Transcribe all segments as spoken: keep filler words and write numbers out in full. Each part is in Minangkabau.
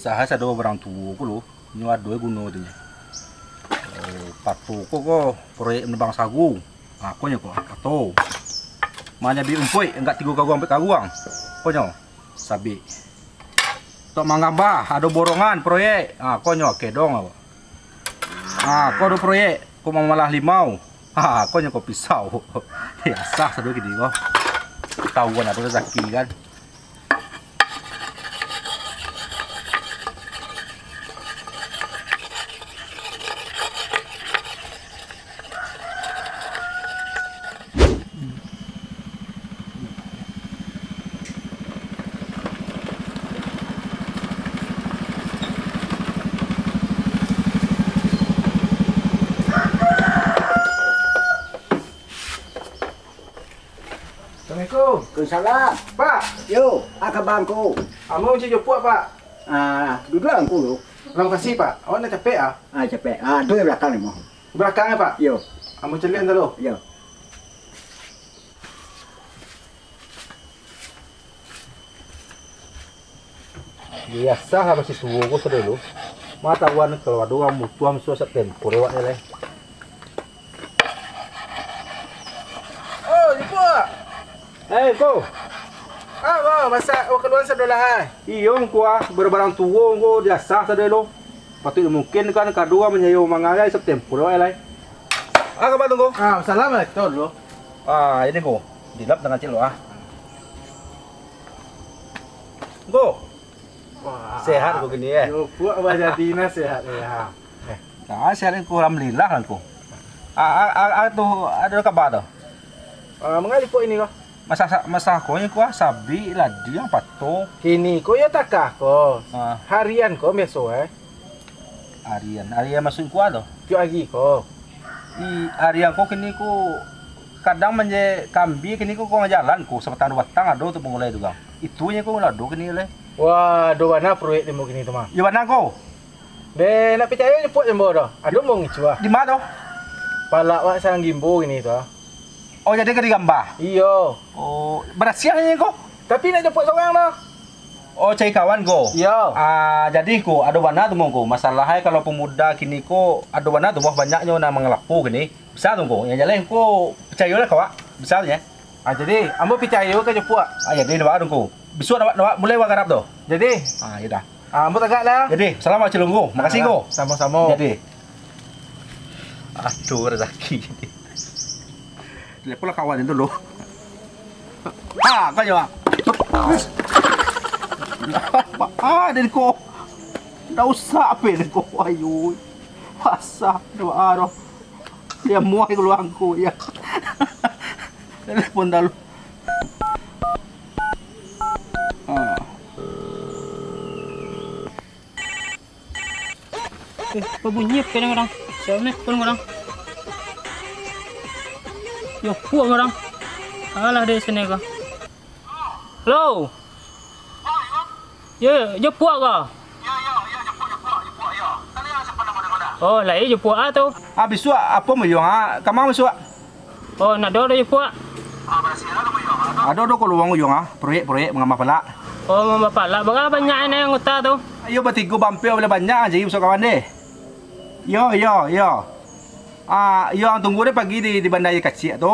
Tahan sado barang tuo ko lo, nyo ado guno tu nyo. Eh, pato ko, ko proyek menebang sagu. Ha, ko nyo ko, pato. Manyabik umpuik, anggak tigo karuang, ampek karuang. Ko nyo, sabik. Tok manggamba, ado borongan proyek. Ha, ko nyo, kedong. Ha, ko ado proyek, ko mamalah limau. Ha, ko nyo ko pisau. Ya, sah sado kini ko. Tahuan ado rezeki kan. Assalamualaikum. Waalaikumsalam. Pak. Yo, a kaba ngko? Ambo mancari Jo Puak, Pak. Ah, duduak ngko lu. Terima kasih, Pak. Awak nak capek, ah? Ah, capek. Ah, tu di balakang ni, mo. Balakang, ya, Pak? Yo. Ambo caliak dulu. Yo. Biasalah masih tuo ko sadonyo. Ma tahuan kalau ado urang mutuah misuak September lewat ni lai. Oh, Jipuk. Eh, ko. Ah, bang, masak awak kaluan sadolah ai. Iyo, ngko ah, barang tuo ngko diasah sadonyo. Patuik mungkin kan kado urang manyayo mangarai September lewat lai. Ah, kaba tu, ko? Ah, salam lah, tahu dulu. Ah, ini ko. Dilap dengan cilo ah. Ko. Wah. Sehat ko kini, eh? Yo, Puak, bah jadi nah sehat, ya. Eh, nah, sehat ko, alhamdulillah lah ko. Ah, ah, ah, ah, tu, ado kaba tu? Ah, manga Jipuk ini ko? Masak, sa-, masak ko, ini ko, ah, sabik, ladiang, pato. Kini ko yo takah ko. Ah. Harian ko biaso, eh? Harian, harian masuak ko tu? Tiok hari ko. I, harian ko kini ko kadang manje kambia kini ko, ko ngajalan ko, sabatang duo batang ado tu pangulai tu, Bang. Itu nyo ko lah ado kini lai. Wah, ado bana proyek demo kini tu, mah. Yo bana ko. Deh, nak picayo Jipuk jambo doh. Ado mo ngicuah. Di ma tu? Palak wak sarang gimbo kini tu, ah. Oh, jadi ka digamba? Iyo. Oh, barasiah nyo ko? Tapi nak Jipuk sorang doh. Oh, cari kawan ko? Iyo. Ah, jadi ko, ado bana tu mo ko. Masalah e kalau pamuda kini ko, ado bana tu mo, banyaknyo nan mangalapo kini. Bisa tu ko. Yang jaleh ko, picayolah ka awak. Bisa tu nyo. Ah, jadi, ambo picayo ka Jipuk. Ah, jadi, dak baa tu ko. Bisuak dak, dak, mulai bagarap tu. Jadi. Ah, iyo dah. Ah, ambo tagak lah. Jadi, salam Cilunggu. Makasih ko. Samo-samo. Jadi. Aduh, rezeki. Teleponlah kawan itu dulu. Ah, kau jawab. Ah, dari ko. Ndak usah ape dari ko. Ayo. Pasah doa doh. Dia muai keluar ko ya. Telepon dulu. Ah. Eh, babunyi ape ni urang? Sia ni pun urang? Yo, Puak urang. Alah, dari sini ko. Halo. Yo, yo, Puak ko? Oh, lai Jipuk ah tu. Ah, bisuak apo mo Yuang ah? Kama bisuak? Oh, nak doh, doh Jipuk. Ado, ado ko luang Yuang ah, proyek-proyek mangambah palak. Oh, mangambah palak. Bara banyak an anggota tu? Iyo, batigo bampia boleh banyak, jadi bisuak kawan deh. Yo, yo, yo. Ah, iyo, tunggu deh pagi di, di bandar Kaciak tu.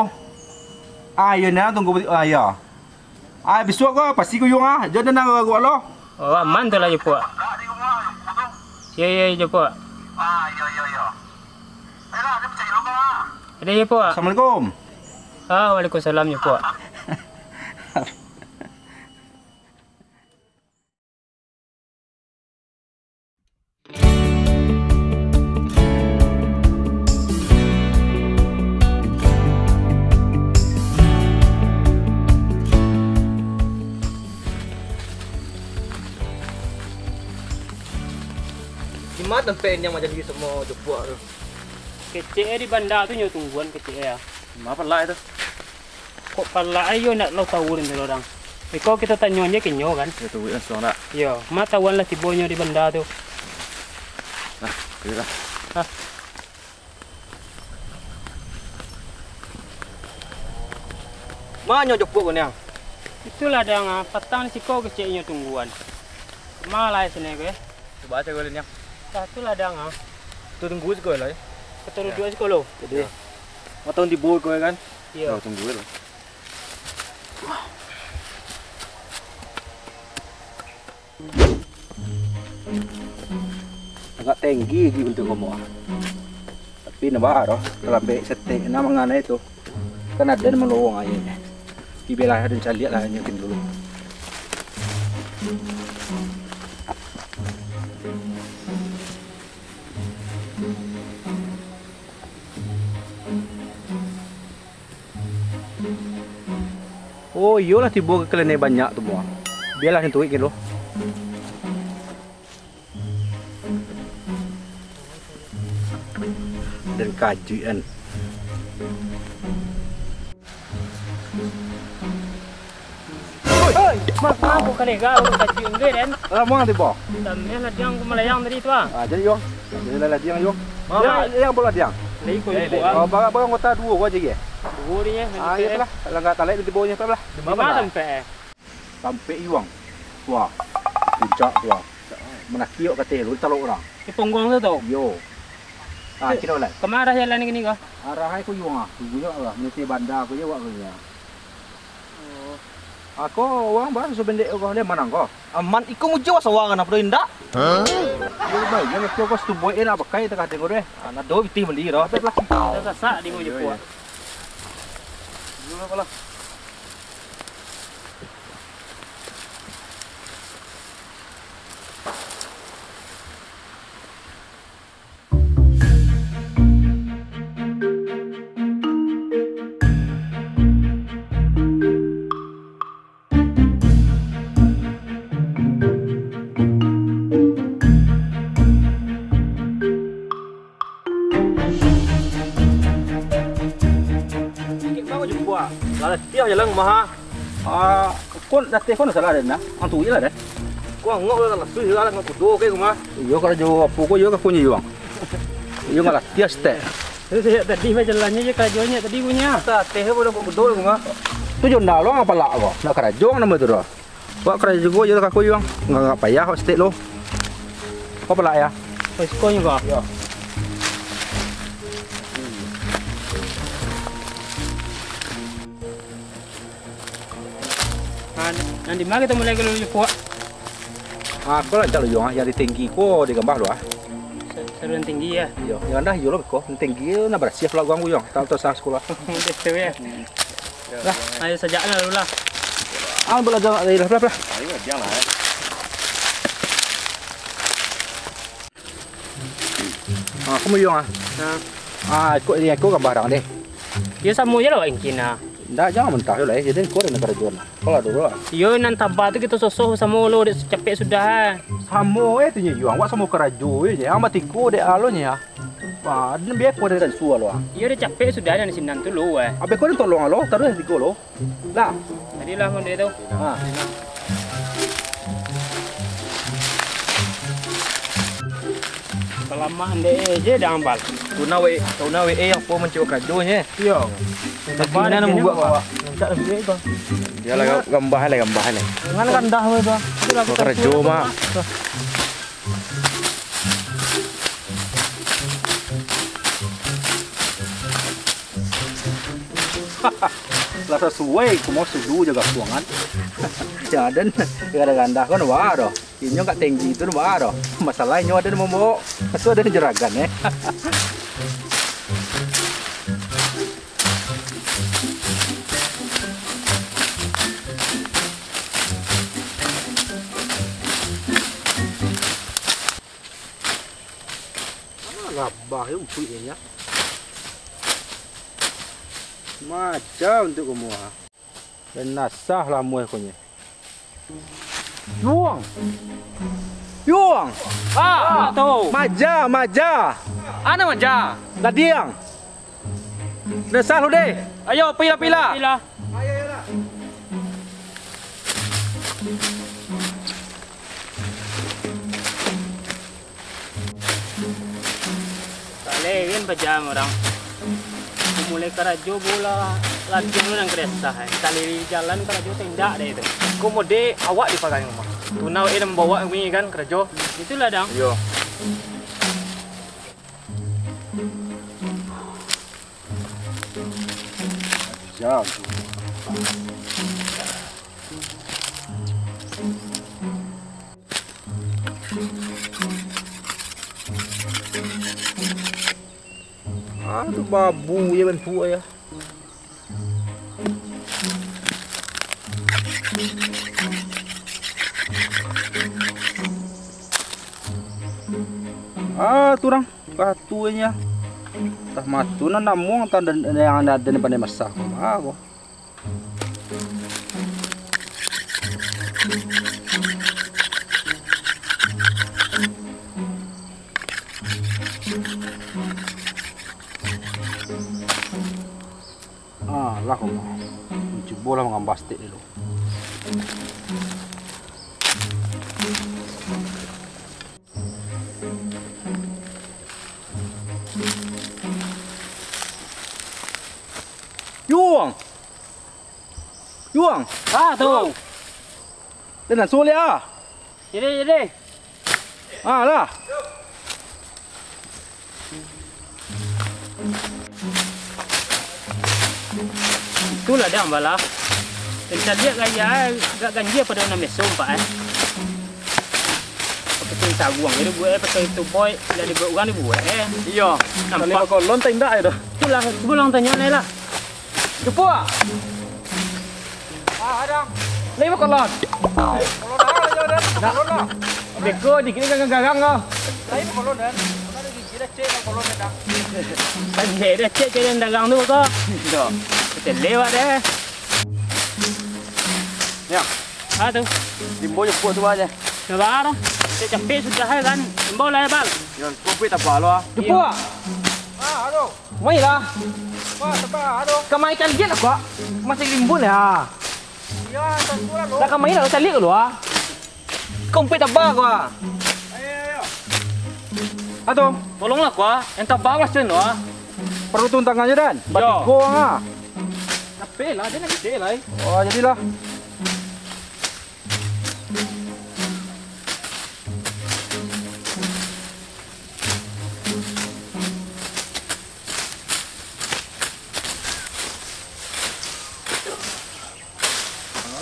Ah, iyo, nah, tunggu, ah, iyo. Ah, bisuak ko pasti ko Yuang ah. Jan nan ragu-ragu lo. Oh, aman tu lah Jipuk. Yo, yo, Jipuk. Ado Jipuk. Assalamualaikum. Ah, waalaikumsalam Jipuk. Di ma tampek inyo manjadi samo Jipuk tu? Kecek e di banda tu nyo tungguan kecek e ah. Ma palak tu? Kok palak ayo nak lo tahu den tu lo dang. Iko kito tanyo je ke nyo kan. Yo, tahu langsung dak? Yo, ma tahuan lah tibo nyo di banda tu. Nah, iyo lah. Hah. Ma nyo Jipuk ko niang? Itulah dang ah, patang di siko kecek inyo tungguan. Ma lah sini ko eh. Coba aja gue linyang. Satu ladang ah. Tu tunggu siko lah. Kita duduk siko lo. Jadi, matang tibo kau kan? Iya. Tunggu lo. Agak tinggi di untuk kamu ah. Tapi nampak dah, terlambat setek nak manganai tu. Kan ada nama lowong airnya. Di belah ada caliak lah yang dulu. Oh, iyolah tibo ka kalian banyak tu mua. Bialah yang tuik gitu. Dan kaji kan. Oi, mak, aku kena gau kaji ungge den. Ramuang tibo. Tamnya ladiang aku melayang tadi tu ah. Ah, jadi yo. Jadi lah ladiang yo. Mama. Yang, yang bola ladiang. Lagi kau ibu ah. Oh, barang-barang kota dua gua aja ya. Dua dia. Ah, iya lah. Kalau enggak talek di bawahnya apa lah. Di mana sampai? Sampai Iwang. Wah. Puncak tu ah. Menaki awak kateh lu talok urang. Di punggung tu tu. Yo. Ah, kira lah. Kemana jalan ni kau? Arah ai ku Iwang ah. Tunggu yo lah. Meniti banda aku je awak punya. Oh. Ako urang bah susah pendek ko, dia manang ko. Aman iko muji wasa urang anak pado indak. Hah? Yo baik, yo mesti ko setubuh eh nak pakai tengah tengok deh. Anak do pitih beli dah, tapi lah. Dah sasak di muji kuat. Dulu apalah. Sikit baru jumpa. Lah latiah jalan rumah, ah. Ah, kon dateh kon salah den nah. Ang tuik lah den. Ko angok lah, lah suih lah, angok kudo ke rumah. Iyo, karajo apo ko iyo kakonyo iyo, Bang? Iyo, nggak latiah setek. Terus sejak tadi mah jalannyo je karajonyo tadi punyo. Dateh ko udah kudo rumah. Tu jo ndak lo, ang palak ko. Nak karajo ang namo tu doh. Wak karajo jugo iyo lah kako iyo, Bang. Nggak, nggak payah wak setek lo. Ko palak ya? Resiko nyo ko. Iyo. Ah, nan di ma kito mulai kalau lupo? Ah, ko lah cak luyuang ah, yang di tinggi ko di gambah lo ah. Sa-, saluran tinggi ya. Iyo, yang rendah iyo lo ko. Yang tinggi nak barasiah pulo guang yo. Tak tahu sah sekolah. Betul ya. Lah, ayo sajak lah dulu lah. Ah, belajar nak lah, lah, lah. Ayo, jangan lah. Ah, kamu yo ah. Nah. Ah, ikut dia ikut gambar deh. Yo samo je lah wak ingkin ah. Ndak, jangan mentah lah, jadi kau nak karajo. Kalau dulu lah. Iyo, nan taba tu kito sosoh samo lo, dek capek sudah. Samo eh tu nyo, Yuang. Wak samo karajo eh, ang batiko dek alo nyo. Wah, den biar kau dari suah lo. Iyo, dek capek sudah nan sinan tu lo eh. Abis kau ni tolong alo, taruh yang tigo lo. Lah. Tadi lah ngon dek tu. Ha. Salamak ndek je dah ambal. Tuna we, tuna we eh, apo mancari karajo nye. Iyo. Tapi nan membuat awak. Minta duit ko. Iyolah, ga-, gambah lah, gambah lah. Ngan kandah we tu. Itulah karajo mah. Lah sasuai, kumo sudu jo gapuangan. Yo, den, gada-gada kan, wah, doh. Inyo kak tinggi tu, wah, doh. Masalah inyo ado mambaok, tu ado juragan, eh. Ah, gabah yo umpuik inyo. Maja untuak kamu, ah. Benasah lamuah ko nye. Yuang! Yuang! Ah, tu. Maja, maja. Ana maja? Ladiang. Benasah lu deh. Ayo, pila, pila. Pila. Saleh kan paja urang. Mulai karajo bola latihan tu nan karesah, eh. Saliri jalan karajo tu indak deh tu. Ko mode awak dipagai rumah. Tunau eh, nan bawa kami kan karajo. Itulah, Dang. Iyo. Siap. Ah, tu babu je bantuak je. Ah, tu urang, batu je. Tah matu nan namuang, tah nan, nan, nan pandai masak. Ah, ko. Ah, lah, ko. Cubolah mangambah stek dulu. Yuang! Yuang! Ah, tu. Den nan sulik ah. Jadi, jadi. Ah, lah. Itulah dah, Bala. Kita lihat gaya, eh, agak ganjil pado nan biaso, Pak, eh. Pakai kain saguang, jadi buek, eh, pakai itu boy, jadi buek urang dibuek, eh. Iyo. Nampak. Tali bakolon tak indak, eh, dah. Itulah, cubo lah tanyo, eh, lah. Jepuk, ah. Ah, ada. Lai bakolon. Kolon ah, ada, ada. Kolon lah. Beko dikit ni garang-garang, ah. Lai bakolon, Dan. Mana ada gigi dah cek, kolon, Dan. Kan dia dah cek, cek yang dagang tu, kok. Dah. Kita lewat, eh. Ya. Ah, tu. Limbo jepuk tu aja. Sabar. Cek capek sudah, eh, kan. Limbo lah, ya, Bal. Yang kopi tak apa, lo, ah. Jepuk, ah. Ah, aduh. Mai lah. Wah, tebal, aduh. Kamai caliak lah, kok. Masih rimbun, ya. Iya, tentu lah, lo. Dah kamai lah, caliak lu, ah. Kau umpik tebal, kok, ah. Ayo, ayo, ayo. Aduh. Tolonglah, kok, ah. Yang tebal lah, Cen, lo, ah. Perlu tuntangannya, Dan. Yo. Batigo, ah. Capek lah, dia nak gede lah, eh. Oh, jadilah.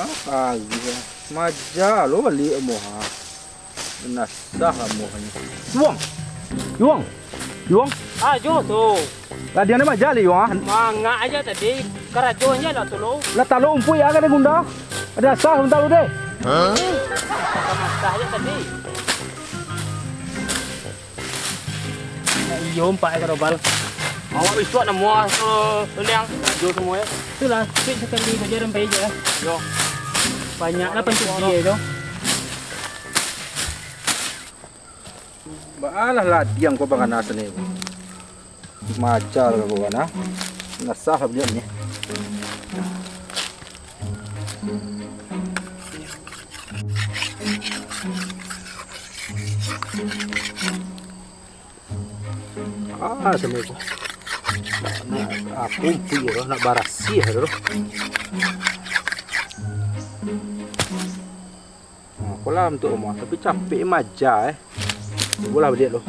Ah, pagi lah. Maja lo baliak amuah. Nasah amuahnyo. Yuang! Yuang! Yuang! Ajo tu. Lah, dia ni maja li, Yuang, ah. Mangak aja tadi. Karajo aja lah tu lo. Lah, talo umpuik ya, kan, Gunda? Ada nasah, bentar lu deh. Hah? Nasah aja tadi. Iyo, empat ekor robal. Awak bisuak namuah tu, Liang. Ajo semua, ya. Itulah, cek sekali saja, rampai aja lah. Yo. Banyaklah pancik dia tu. Baalah ladiang ko bangana seni. Maja lah ko bangana. Nasah lah baliak ni. Ah, seni ko. Nak, nak, aku umpuik yo, nak barasiah tu. Nah, kolam tu, Oma. Tapi capek maja, eh. Bolah baliak lu.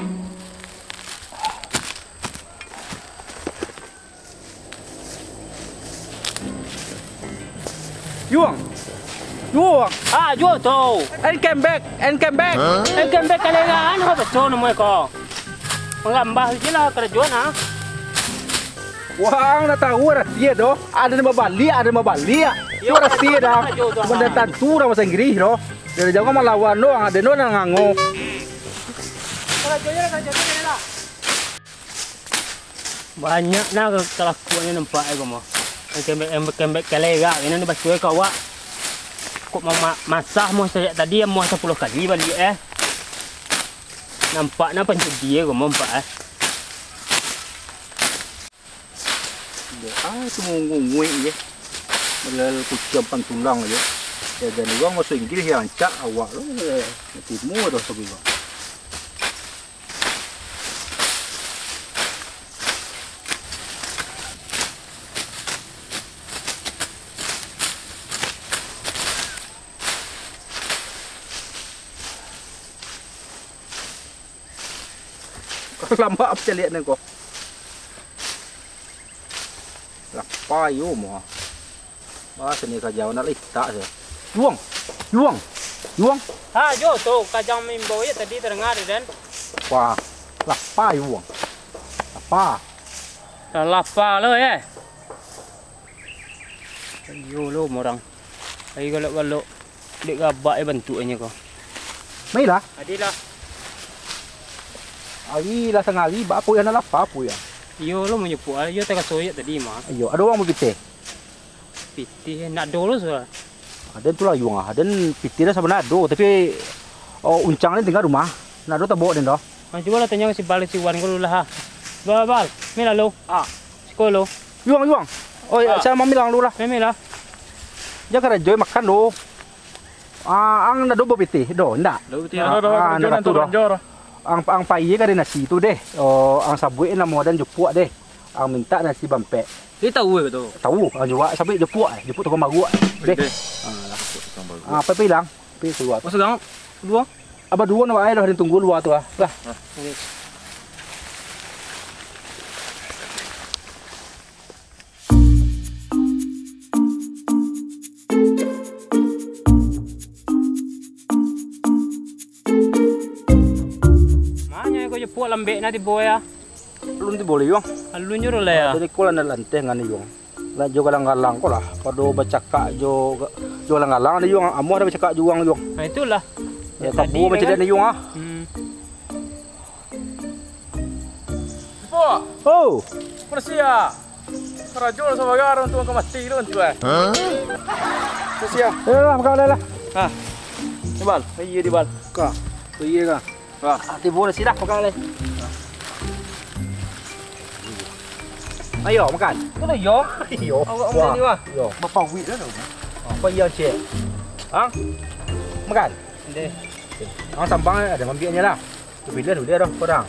Yuang. Yuang. Ah, juo tu. And came back. And came back. And came back kalegaan, apa betul namuah ko? Mangambah je lah karajo nah. Wang nak tahu rasie doh. Ada nan babaliak, ada nan babaliak. Yo, tu rasie dah. Karajo tu, banda tantu urang bahasa Inggris doh. Dari jauah malawan doang, ada nan ngango. Karajo je lah, karajo je lah. Banyak nah kalakuannyo nampak eh, ko mah. Yang kembek, yang kembek kalegak, ini ni basuah ka awak. Kok mama-, masah mah sajak tadi, mah sapuluah kali baliak eh. Nampak nah pancudi eh, ko mah nampak eh. Ah, tu ngunguik je. Model kuciang pantulang je. Ya, dan urang masuk Inggris yang rancak awak tu. Eh, timu dah sabuik. Lambak apo caliak nan ko. Lapa iyo mah. Wah, seni ka jauah nak litak se. Yuang, Yuang, Yuang. Ha, jo tu, kajang mimbau je tadi tadanga, Den. Wah, lapa Yuang. Lapa. Lah lapa lo, eh. Iyo lo, murang. Ai galak-galak. Dek gabak e bantuaknyo ko. Mailah. Adilah. Ari lah sangari, baa puih nan lapa puih ah. Iyo lo manyapuak, iyo taraso ayat tadi mah. Iyo, ado urang bapitih. Pitih, nak do lo sudah. Aden tu lah yuang ah. Aden pitih dah sabananyo ado, tapi, oh, uncang ni tingga rumah. Nak do tabao den doh. Ah, cubolah tanyo si Bal si Wan ko dulu lah ha. Bal, Bal, mailah lo. Ah. Siko lo. Yuang, yuang. Oh, iyo, ah, sa mamilang dulu lah. Mailah. Jan karajo makan lo. Ah, ang ndak do bapitih, do, ndak? Ndak bapitih. Ah, ndak ado, ah, ndak ado, ado tu doh. Ang, ang pai ka nasi tu deh. Oh, ang sabuik namo dan japuak deh. Ang mintak nasi bampek. Ni tahu ke tu? Tahu, ang juo sabuik japuak, japuak tukang baruak deh. Deh. Ah, lah. Japuak tukang baruak. Ah, pai, pai ilang, pai kalua. Masa gang dua? Abah dua nak bae lah, den tunggu lua tu ah. Lah. Ah. Manyo ko japuak lambek na tibo ya. Alun tibo lai, Yuang. Alun jo lah ya. Jadi ko lah nak lanteh ngan Yuang. Nak jo galang-galang ko lah. Pado bacakak jo, jo galang-galang ado Yuang. Amuah ado bacakak jo Yuang, Yuang. Nah, itulah. Ya, ya, tadi tabu macam kan. Ado Yuang ah. Hmm. Pok. Oh. Persia. Karajo lah sabarang tu angka mati tu, tu eh. Hah? Persia. Ayolah, makan lah. Ha. Di Bal. Iyo, di Bal. Ka. Iyo ka. Ha. Ah, tibo lah sirah makan lah. Ayo, makan. Kau tu yo? Iyo. Awak makan ni, wah. Iyo. Bapauik lah tu. Apo iyo, Cik? Ha? Makan. Deh. Ang sambang ado mambiaknyo lah. Tu pilihan dulu dah, padang.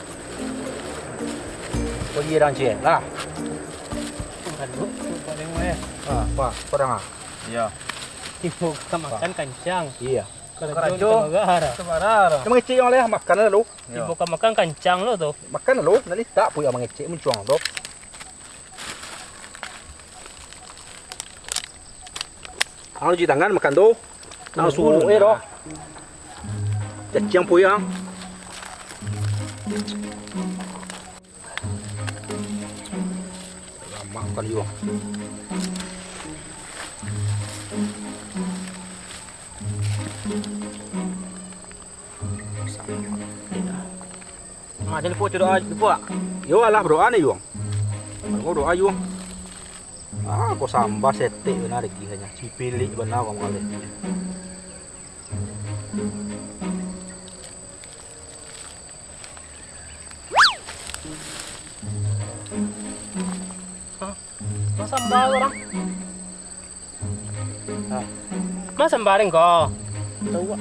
Pergi dah, Cik. Lah. Makan dulu, buat demo eh. Ha, apa? Padang ah. Iyo. Tibo ka makan kancang. Iyo. Karajo sabarang. Sabarang. Emang Cik yang leh makan lalu. Iyo. Tibo ka makan kancang lo tu. Makan lalu, nak litak pun yang mangecek muncuang tu. Ang cuci tangan makan tu. Nang suruh eh doh. Caciang puyang. Lama makan juo. Mak, jan lupo baco doa, lupo tak? Yo, alah, badoa ni, Yuang. Kalau kau doa, Yuang. Ah, kau sambah setek bana lagi hanya. Cipilik bana kau makan lagi. Hah? Masa sambah orang? Hah? Masa sambah ko? Tahu, Pak.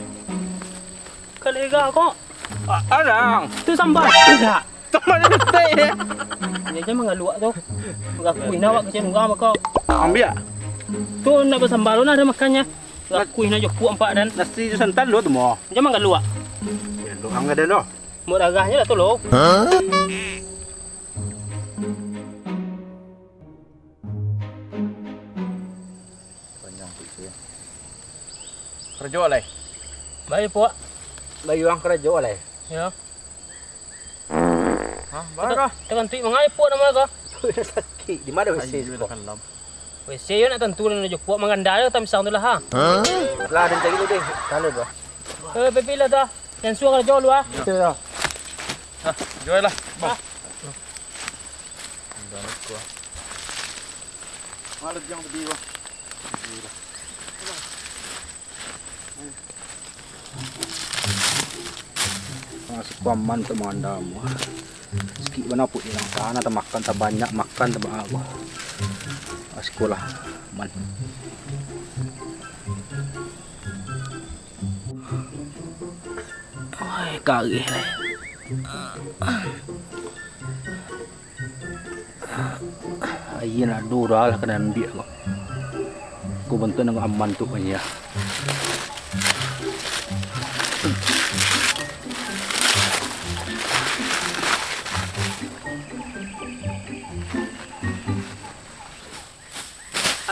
Kalau ega ko. Ah, arang. Tu sambah. Ega. Sambah ni betul ya. Dia je mangaluak tu. Mangakui nak awak kasihan urang mako. Ambiak. Tu nak basambah tu nak ado makannyo. Mangakui nak jo kuah ampak dan. Nasi jo santan lo tu mo. Dia mangaluak. Ya, lo angga dah lo. Mau darahnyo lah tu lo. Hah? Panjang tu, Cik. Karajo alai. Baik, Puak. Baik, Yuang, karajo alai. Yo. Hah, baa kah? Takantuik mangai, Puak, namo kah? Sakik. Di ma W C ko? Ayo, lah kalam. W C yo nak tantu lah, nak jo Puak manganda yo tamisang tu lah, ha. Lah, den cari dulu deh. Tahan dulu, ah. Eh, Pepi lah dah. Jan suah karajo lu, ah. Yo. Yo, yo. Ah, juo lah. Bah. Ah. Udah nak kuah. Malas jang pedih, Bang. Pedih dah. Ah, siko aman tu mangandam. Sikik bana puik ilang sana, tamakan, tabanyak makan, tabaa ko. Ah, siko lah, aman. Ai, kareh lai. Aia nan ado urang lah ka ambiak ko. Ko bantuak nan aman tu kan, yo.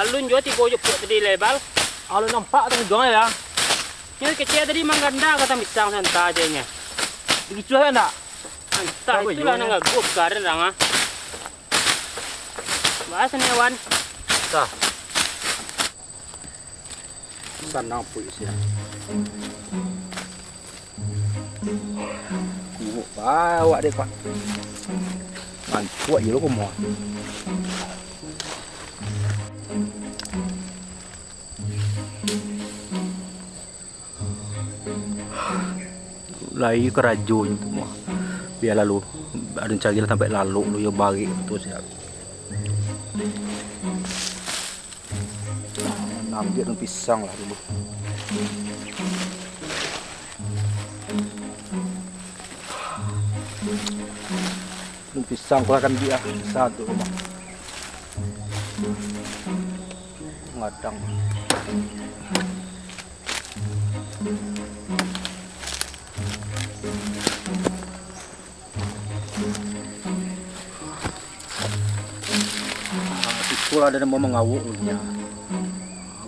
Alun juo tibo jo puak tadi lai, Bal. Alun nampak tu ujuang ya. Nyo kecek tadi mangganda ka tang pisang santa aja nyo. Dikicuah kan ndak? Antah, apa itulah juo nan gaguah karen rang ah. Bahas ni, Wan. Tah. Sanang puik siang. Kuhuk bawak dek, Pak. Mantuak je lo kumoh. Lai karajo nyo tu mah. Bia lalu, ado cari lah tampek lalok lu, yo barek tu siap. Ambiak daun pisang lah dulu. Daun pisang ko lah kan ambiak lah, bisa tu rumah. Ngadang. Iko lah ado namo mangawuk tu nyo.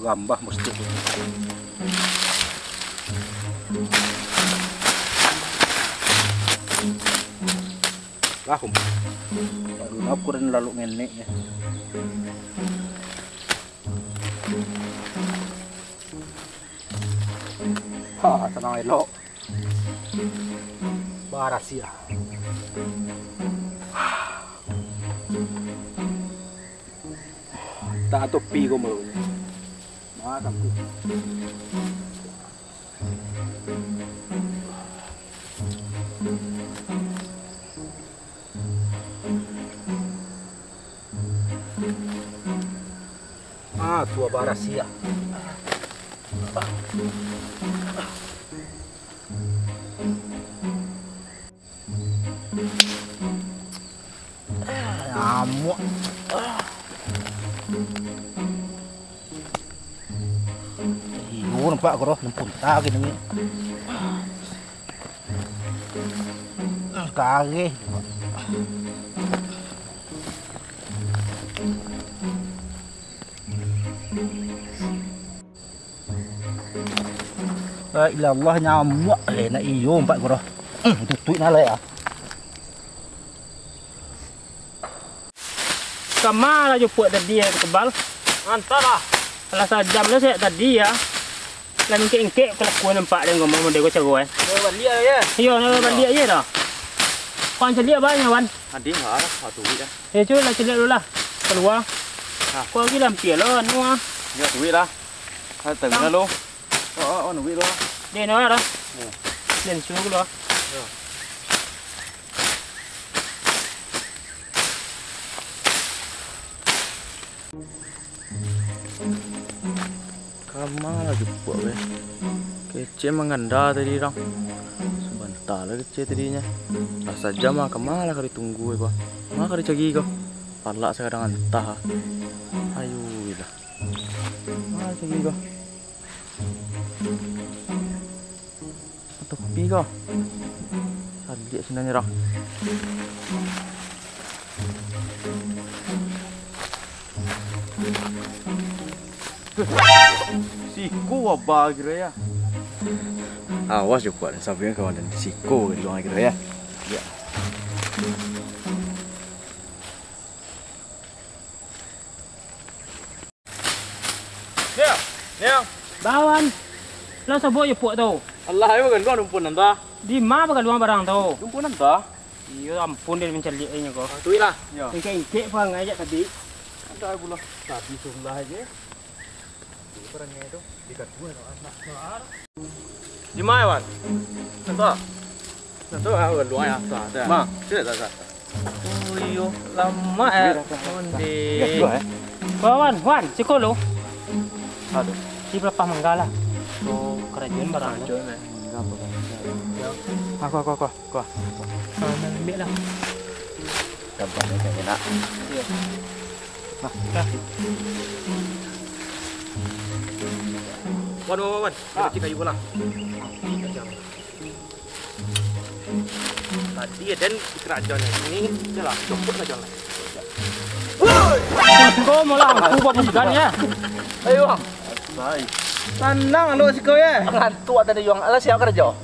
Rambah musti tu. Lah, um. Baru nak kurang lalu ngenek ya. Ha, sanang elok. Barasiah. Tak topi ko malu. Nah, tapi. Ah, tua barasiah. Nyamuak. Iyo, nampak ko doh, nampunta gini ni. Kareh. La ilaha illallah, nyamuak. Eh, nak iyo, nampak ko doh. Hmm, tutuik nak lai ah. Kama lah jo puak tadi ya, Kebal? Antahlah. Alah sajam lah sajak tadi ya. Lah ingkek-ingkek kelakuan nampak dek ngomong model ko caro eh. Yo, baliak ya. Iyo, nak baliak je dah. Kau caliak banyak, Wan. Adi lah, satu duit dah. Eh, cuba lah caliak dulu lah. Kalua. Nah. Kau lagi lampir lah, anu ah. Yo, duit lah. Hai, tengah lo. Oh, oh, oh, duit lo. Dia nak dah. Yo. Dia suruh dulu ah. Yo. Kama lah jupuak weh. Kecek mangganda tadi dang. Sabanta lah kecek tadinyo. Lah sajam ah, kama lah ka ditunggu ko. Ma ka dicari ko. Palak sakadang antah ah. Ayuilah. Ma ka dicari ko. Tapi ko. Saliak sinan nyo dang. Siko waba kiro ya. Awas jo kuat sampai kawan dan siko di luar kiro ya. Ya. Niang, niang. Bawan. Lah sabo je puak tu. Alah, ayo bagaluang dumpun nan ta. Di ma bagaluang barang tu? Dumpun nan ta. Iyo, ampun, dia mancaliak inyo ko. Ah, tuik lah. Yo. Ingkek-ingkek pangai jak tadi. Antah pulo. Tadi sulah aja. Barang tu. Di kaduan anak. Di ma, Wan? Nan tu ah. Nan tu ah, luang ya. Tu ah, tu ah. Ma. Sini, tu ah, tu ah. Oh, iyo, lamo eh. Onde. Wan, Wan, siko lo. Aduh. Di balapah mangga lah. Tu karajoan barang tu. Karajoan, eh. Mangga apa, mangga? Yo. Aku, aku, aku, aku. Ah, nah, ambiak lah. Gambarnya kayak enak. Iyo. Nah, nah. Wan, Wan, Wan, Wan. Ah. Kita kayu bola. Tadi ya, dan di karajoan ini, ini lah, jopot lah jalan. Kau malah aku babukan ya. Ayo, Bang. Tanang lu siko ya. Ngantuk tadi, Bang. Alah, siap karajo.